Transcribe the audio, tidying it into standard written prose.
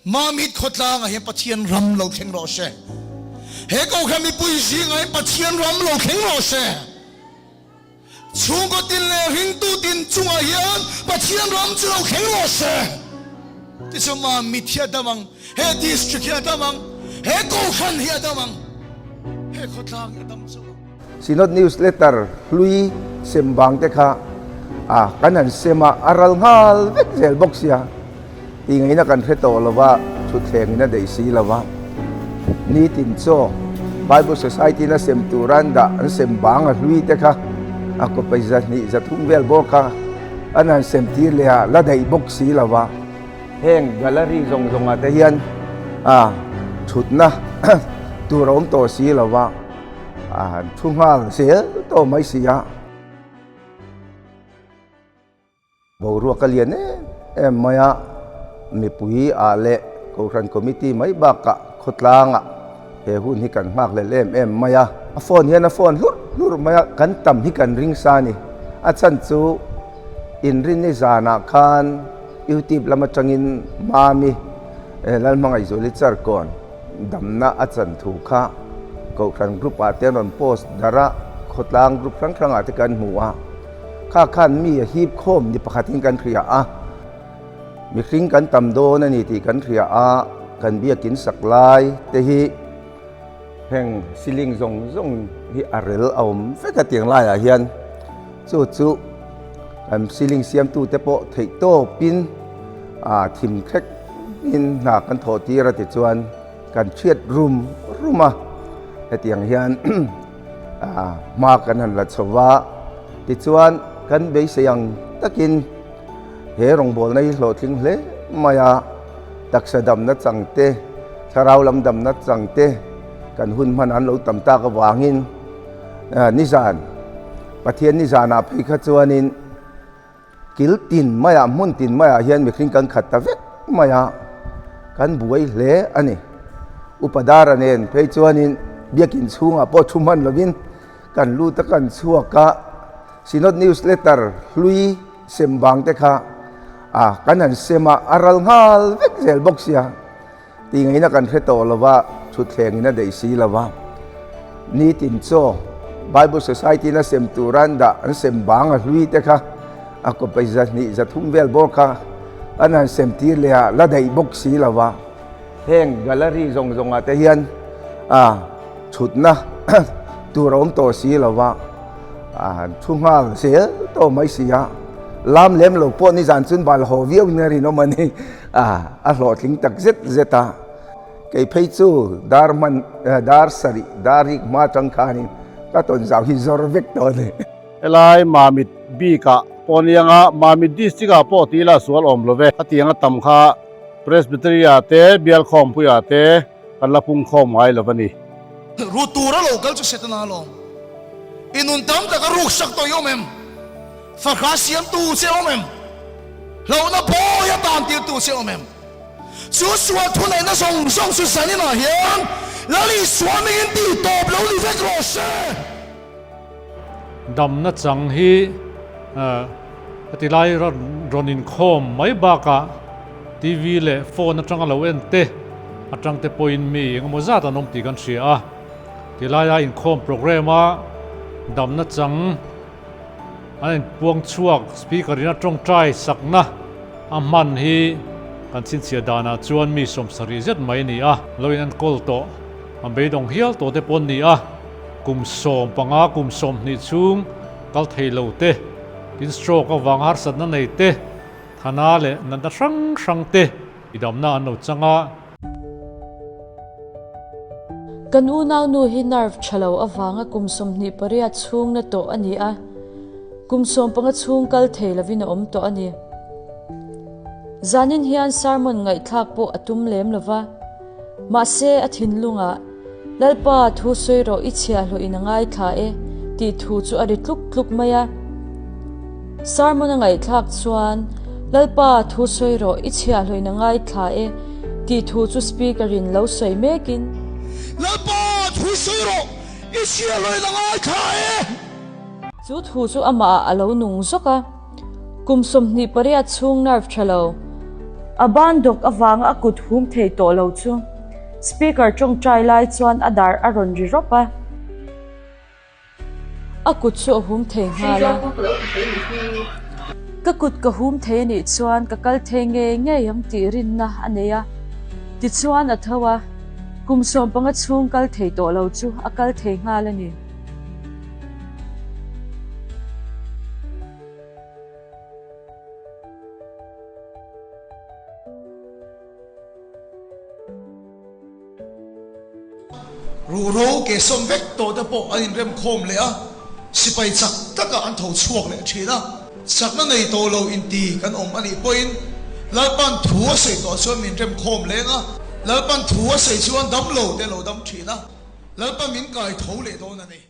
Mamit khawtlangah hian Pathian ram lo thleng rawh se. He kohhran mipui zingah hian Pathian ram lo thleng rawh se. Chhungkaw tin leh ringtu tin chungah hian Pathian ram chu lo thleng rawh se. Tichuan Mamit hi a dam ang, he district hi a dam ang, he kohhran hi a dam ang, he khawtlang hi a dam chauh ang. Synod Newsletter hlui sem vang te kha a kan han sem a, a ral nghal vek zel bawk sia. Tih ngaihna kan hre tawh lo va, thutthleng in a daih si lo va. Nitin chaw Bible Society in a sem tur a an dah an sem bang a hlui te kha a kawpai 200 300 vel bawr kha an han sem tir leh a, la daih bawk si lo va. Heng gallery zawng zawngah te hian a thutna tur a awm tawh si lo va. A han thu nghal zel tawh mai si a. Boruak a lian em em mai a, mipui ah leh Kohhran Committee mai bakah khawtlangah he hun hi kan nghak lel em em mai a. A phone hian a phone hlur hlur mai a, kan tam hi kan ring sa a ni. A chhan chu inrinni zanah khan YouTube lam atangin Mami Lalhmangaihzuali Charkawn, Damna a chan thu kha Kohhran group ah te an rawn post darh a, khawtlang group hrang hrang ah te kan hmu a, kha khan mi a hip khawm ni pakhat in kan hria a, mihring kan tam dawn a ni tih kan hria a, kan biakin sak lai te hi heng ceiling zawng zawng hi a rel a awm vek a tiang lai ah hian chu chu kan ceiling siam tu te pawh theih tawp in ah thim thlek in hna kan thawh tir a tichuan kan hriat rum rum a, hetiang hian ah hma kan han la chho va, tichuan kan beisei ang takin he rawngbawlna hi hlawhtling hle mai a, taksa damna chang te, thlarau lam damna chang te kan hun hman an lo tam tak avangin nizan Pathian nizanah phei kha chuanin. Kil tin maiah, hmun tin maiah hian mihring kan khat ta vek mai a, kan buai hle a ni. Upa Dara nen phei chuanin biakin chhungah pawh thu hman lovin kan lut a, kan chhuak a, Synod Newsletter hlui sem vang te kha a kan han sem a, a ral nghal vek zel bawk sia. Tih ngaihna kan hre tawh lo va, thutthleng in a daih si lo va. Nitin chaw Bible Society in a sem tur an dah an sem bang a hlui te kha a kawpai 200 300 vel bawr kha an han sem tir leh a, la daih bawk si lo va. Heng gallery zawng zawngah te hian a thutna tur a awm tawh si lo va, a han thu nghal zel tawh mai si a. Lam lem lo pawh nizan chun bal haw viau in a rinawm a ni. A a hlawhtling tak zet zet a, kei phei chu dar hman dar sarih dar rik hma atang khanin ka tawn zau hi zawr vek tawh a ni. Helai Mamit bikah pawh anianga Mamit district ah pawh tih ila sual awm lo ve. Khatianga tam kha Presbytery ah te Bialkhawmpui ah te kan la pungkhawm ngai lo a ni. Ru tura lo kal chu Setana alawm. I nun tam tak a ruksak tawh i awm em? Fahra siamtu che awm em? Hlauhna bawi a tantirtu che awm em? Chu sual thuneihna zawng zawng chu zaninah hian Lal Isua mingin tih tawp lo ni vek rawh se. Damna chang hi ka ti lai rawn inkhawm mai bakah TV leh phone atanga lo en te atang te pawhin mi engemaw zat an awm tih kan hria a. Tilaia inkhawm programme a damna chang An inpuang chhuak Speaker in a tawngtai sakna a hman hi kan chhinchhiah danah chuan mi 70 zet mai a ni a, lo in enkawl tawh a beidawng hial tawh te pawh an ni a, kum 15 kum 20 chhung kal thei lo te, tin stroke avanga harsatna nei te, thana leh natna hrang hrang te i damna an lo chang a. Kan unaunu hi nerve tha lo avanga kum 28 chhung na tawh a ni a, kum 15 chhung kal thei lovin a awm tawh a ni. Zanin hian sermon ngaihthlak pawh a tum lem lova, mahse a thinlungah, Lalpa thu sawi rawh i chhiahhlawh in a ngaithla e tih thu chu a ri tluk tluk mai a. Sermon a ngaihthlak chuan, Lalpa thu sawi rawh i chhiahhlawh in a ngaithla e tih thu chu speaker in lo sawi mekin. Lalpa thu sawi rawh i chhiahhlawh in a ngaithla e. Chu thu chu amah ah a lo nung zawk a. Kum 28 chhung nerve tha lo. A ban dawk avanga a kut hum thei tawh lo chu speaker tawngtai lai chuan a dar a rawn ri rawp a. A kut chu a hum thei nghal a. Ka kut ka hum thei a nih chuan ka kal thei ngei ngei ang tih rinna a nei a. Tichuan a tho a, kum 15 chhung kal thei tawh lo chu a kal thei nghal a ni. Ruhro ke sawm vek tawh te pawh an inremkhawm leh a, sipai chak takah an tho chhuak leh thin a. Chakna nei tawh lo inti kan awm a nih pawhin Lalpan thu a sawi tawh chuan min remkhawm leng a, Lalpan thu a sawi chuan dam lo te lo dam thin a, Lalpan min kai tho leh dawn a ni.